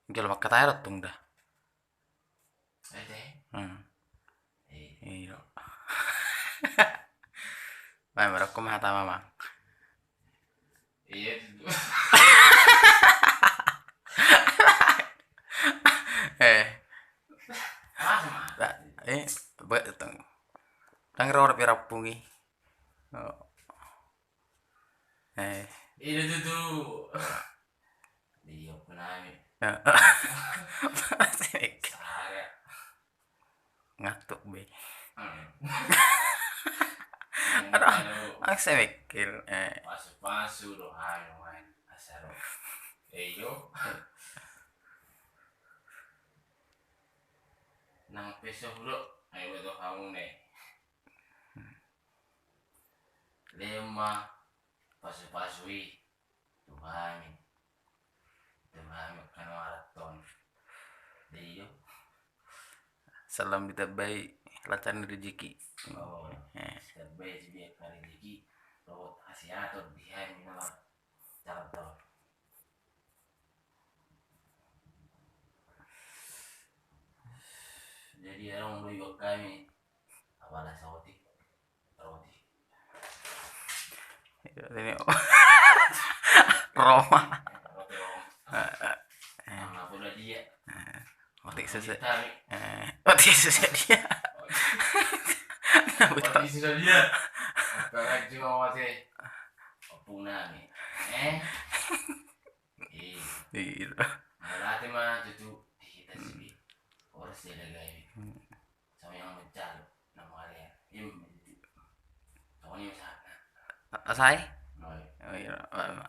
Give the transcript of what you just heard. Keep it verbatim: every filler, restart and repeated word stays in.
Jolo mangkatai do tung da. Ete. Hmm. Eh. Iyo. Bae, marokko ma hata mamang. Iya, itu. Eh. Apa? Ba-, eh, ba-, tang-, tang roro pira pungi. Oh. Eh. Ini tuh, tuh. Dia pun nami. Ya. Sehari. Ngantuk be. Hmm. Aduh, aduh. Ang semikir, eh. Pasu-pasu do hami main asaro. Eyo. Nang peso hulo, ayo beto kamu ne. Lema pasu-pasu i. Tu hami. Tu hami kan maraton. Iyo. Salam ditambai lancar ni rezeki. Oh, eh. Ditambai sude rezeki. Dohot hasiaton di hami na maraton. Jadi adong do iba hami. Apala saotik. Roti. Iya, ini. Roma. Roti Roma. Eh, eh, eh. Roti Polandia. Eh, roti susu. Roti Itali. Eh, roti susu dia. Roti. Roti susu dia. Bukan cuma roti. Opung nami. Eh? Iya. Iya. Berarti mah tutu di kita sini. Orang sih ada gaya. Hmm. Sama yang mencari nama area. Iya, begitu. Pokoknya usaha. Asai? Oh, iya. Oh, iya.